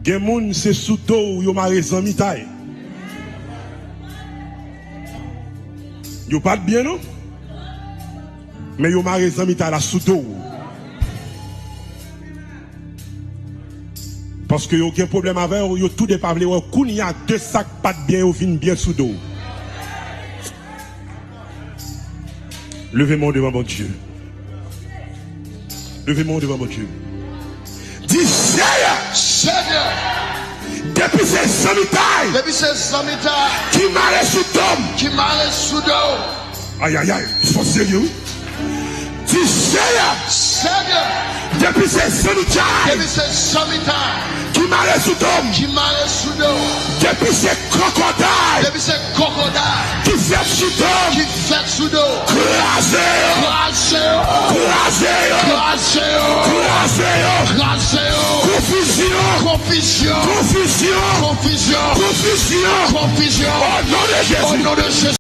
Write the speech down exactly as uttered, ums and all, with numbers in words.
Gen moun, se sou do w yo mare zanmitay. Yo pa t byen, non. Men yo mare zanmitay la sou do w. Paske yo gen pwoblèm avè w, yo toude pa vle wè w. Kounye a, de sa k pa t byen yo vin byen sou do w. Leve men w devan Bondye. Leve men w devan Bondye. Di, Seyè, Seyè, depi se zanmitay, depi se zanmitay ki mare sou do m, ki mare sou do w. Ayayay, fò serye, wi. Di, Seyè, Seyè, depi se zanmitay, depi se zanmitay ki mare sou do m, ki mare sou do w. Depi se kòkòday, depi se kòkòday ki fèt sou do m, ki fèt sou do w. Kraze yo! Kraze yo! Kraze yo! Kraze yo! Kraze yo! Kraze yo! Konfizyon! Konfizyon! Konfizyon! Konfizyon! Konfizyon! Konfizyon! O non de Jezi! O non de Jezi!